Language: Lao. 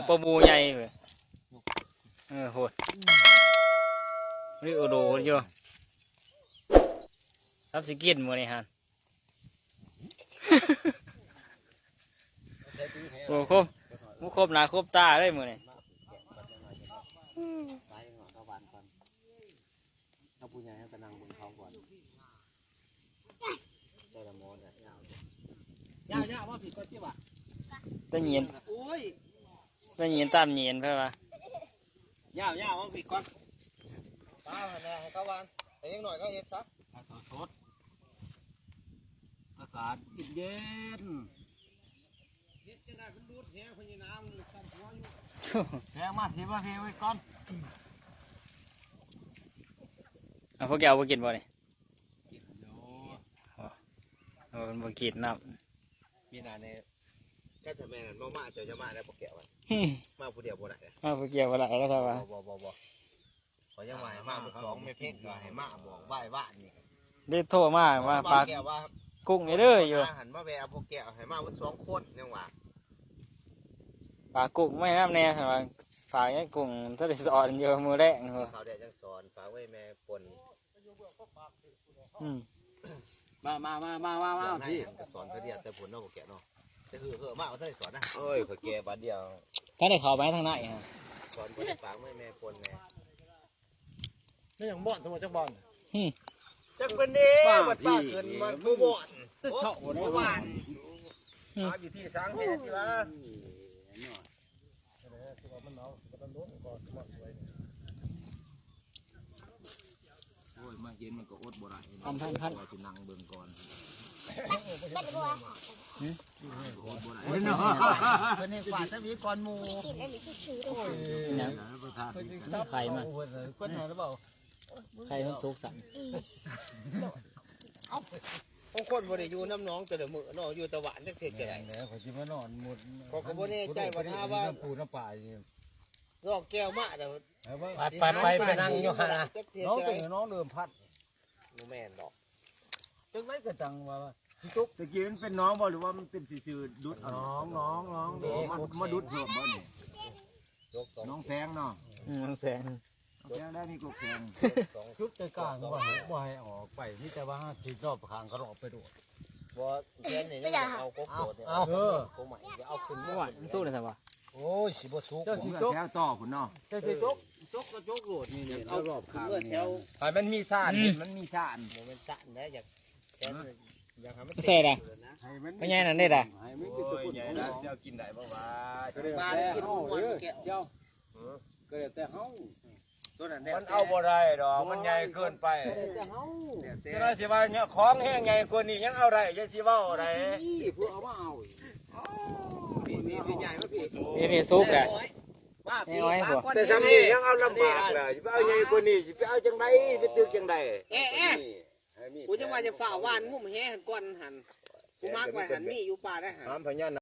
ປາບູໃຫຍ່ເວີຍ. ເອີ ໂຫດ ນີ້ໂອໂດຢູ່ ຮັບຊິກິນມື້ນີ້ຫັ້ນ. ໂອ້ ຄົບ ໝູ່ຄົບໜ້າຄົບຕາເລີຍມື້ນີ້. ເອົາຜູ້ໃຫຍ່ເຮົາກໍນັ່ງເບິ່ງເຂົາກ່ອນ. ເຈົ້າລະໝໍນະ ຍາວ ຍາວ ຍາວ ມາພີ້ກ່ອນຕິວ່າ ຕາເຫຍນ ໂອ້ຍ ຕາເຫຍນຕາມເຫຍນ ເພິ່ນວ່າ ຍາວ ຍາວ ມາພີ້ກ່ອນ ຕາຫັ້ນແຫຼະ ໃຫ້ເຂົາວາງ ແຕ່ຢ່າງໜ້ອຍເຂົາເຮັດຊະ ໃຫ້ເຂົາສົດ ອາກາດເຢັນໆ. ເຮັດຈັ່ງໃດມັນດູດແຮງ ພະຍານາງມັນຊ້ຳຫົວຢູ່. ແຮງມາ ທີມມາ ທີໄວ້ກ່ອນ. ເອົາ ພວກແກເອົາບໍ່ກິນບໍ່ນີ້? ກິນຢູ່. ເອົາ ເພິ່ນບໍ່ກິນນ້ຳ. ມີໜ້າແນ່ ກໍຖ້າແມ່ນບໍ່ມາ ເຈົ້າຈະມາໄດ້ບໍ່ແກວ ມາຜູ້ດຽວບໍ່ໄດ້ ມາຜູ້ດຽວບໍ່ໄດ້ແລ້ວ ຂ້ອຍວ່າ ບໍ່ ບໍ່ ບໍ່ ຂ້ອຍຍັງວ່າໃຫ້ມາໝົດສອງ ແມ່ເພັກກໍໃຫ້ມາບອກໄວ້ວ່ານີ້ ໄດ້ໂທມາວ່າ ປາ ແກ້ວວ່າ ກຸ້ງນີ້ເດີຢູ່ ຫັ້ນມາແວ່ພວກແກ້ວ ໃຫ້ມາໝົດສອງຄົນ ຍັງວ່າ ປາກຸ້ງໄວ້ນຳແດ່ ວ່າຝາກໃຫ້ກຸ້ງ ຖ້າໄດ້ສອນຢູ່ມື້ແລງ ເຂົາໄດ້ຈັ່ງສອນ ຝາກໄວ້ແມ່ປົນ. ອືມ ມາ ມາ ມາ ມາ ມາ ມາ ພີ່ ກໍສອນເທື່ອດຽວແຕ່ພຸ້ນເນາະ ພວກແກເນາະ ແຕ່ຄືເຮີມາບໍ່ທັນໄດ້ສອນນະ ໂອ້ຍ ຂ້ອຍແກ່ບາດດຽວ ຖ້າໄດ້ເຂົ້າໄປທາງໃນຫັ້ນ ສອນບໍ່ໄດ້ຝາກໄວ້ແມ່ປົນແດ່ ແມ່ນຫຍັງບ່ອນ ສະໝໍຈັກບ່ອນ ອືມ ຈັກເພິ່ນເດ້ ບ້າ ບັດປ້າ ພີ່ ເກີນມາບໍ່ບ່ອນ ເຂົ້າບໍ່ໄດ້ ບໍ່ຫວານ ອືມ ຫາຢູ່ທີ່ສາງແທ້ທີ່ວ່າ ໂອ້ຍ ມາເຫັນມັນກໍອົດບໍ່ໄດ້ເນາະ ອັນ ອັນ ອັນ ວ່າຊິນັ່ງເບິ່ງກ່ອນ ເພິ່ນໃຫ້ກວາດສະຫວີກ່ອນໝູ່ ກິນອັນນີ້ຊື່ໆເດີ ໂອ້ຍ ຫຍັງ ປະທານ ໄຂ່ມາ ເພິ່ນໃຫ້ຫຼືບໍ່ ໄຂ່ມັນສຸກຊັ້ນ ເອົ້າ ຂອງຄົນບໍ່ໄດ້ຢູ່ນຳໜອງແຕ່ລະມື້ເນາະ ຢູ່ແຕ່ບ້ານ ຈັກຊິເຮັດຈັ່ງໃດ ແມ່ນແຫຼະ ຂ້ອຍຊິມານອນໝົດ ຂ້ອຍກໍບໍ່ແນ່ໃຈວ່າຖ້າວ່າ ນ້ຳປູນ້ຳປາຢູ່ ລອກແກ້ວມາແລ້ວ ໄປ ໄປ ໄປ ໄປນັ່ງຢູ່ຫັ້ນນະ ນ້ອງເປັນນ້ອງເດີມພັນ ບໍ່ແມ່ນດອກ ຈັ່ງໃດກໍຈັ່ງວ່າຊິຕົກ ຕະກີ້ມັນເປັນໜອງບໍ່ ຫຼືວ່າມັນເປັນຊື່ໆ ດຸດເອົາ ໜອງ ໜອງ ໜອງ ເດ້ ມາ ມາດຸດເພີ່ມບໍ່ນີ້ ໜອງແສງເນາະ ອືມ ໜອງແສງ ແນວໃດມີກົກແຂງ ຈຸດໃຈກາງບໍ່ໃຫ້ ບໍ່ໃຫ້ອອກໄປ ມີແຕ່ວ່າເຮົາຊິລອບຂ້າງກໍລອບໄປໂດດ ບໍ່ແຂງນີ້ ເອົາກົກໂດດນີ້ ເອົາ ເອີ ກົກໃໝ່ ຢ່າເອົາຂຶ້ນ ວ່າມັນສຸກແລ້ວຊັ້ນວະ ໂອ້ຍ ຊິບໍ່ສຸກ ເຈົ້າຊິຈົກແຖວຕໍ່ພຸ້ນເນາະ ເຈົ້າຊິຈົກ ຈົກກໍຈົກໂລດ ນີ້ ນີ້ ເອົາລອບຂ້າງນີ້ ແຖວ ໃຫ້ມັນມີຊານ ອືມ ມັນມີຊານ ບໍ່ແມ່ນຊານນະ ຢາກ ຢາກໃຫ້ມັນ ໃສ່ລະ ໃຫ້ມັນ ພະຍານັ້ນເດ້ລະ ໃຫ້ມັນເປັນຕົວຄົນຂອງເຮົາ ເຈົ້າກິນໄດ້ບໍ່ວະ ປາກິນມັນແກ້ວ ເຈົ້າ ເອີ ກໍແລ້ວແຕ່ເຮົາ ຕົວນັ້ນແຫຼະ ມັນເອົາບໍ່ໄດ້ດອກ ມັນໃຫຍ່ເກີນໄປ ແຕ່ເຮົາ ແຕ່ລະຊິວ່າຂອງແຮງໃຫຍ່ກວ່ານີ້ຍັງເອົາໄດ້ ຢ່າຊິເວົ້າໄດ໋ ນີ້ເພື່ອເອົາມາເອົາອີກ ນີ້ ນີ້ ນີ້ໃຫຍ່ມາພີ້ ນີ້ ນີ້ສຸກແຫຼະ ແມ່ນ້ອຍ ແມ່ນ້ອຍ ແຕ່ຊ່ຳນີ້ຍັງເອົາລຳບາກລະ ຊິໄປເອົາໃຫຍ່ກວ່ານີ້ ຊິໄປເອົາຈັ່ງໃດ ໄປຕຶກຈັ່ງໃດ ເອ ເອ ໃຫ້ມີ ກູຈັ່ງວ່າຈະຟ້າວຫວ່ານງຸ້ມແຫຫັ້ນກ່ອນຫັ້ນ ກູມາກໄວ້ຫັ້ນ ມີຢູ່ປ່າໄດ້ຫັ້ນ ຖາມພະຍານ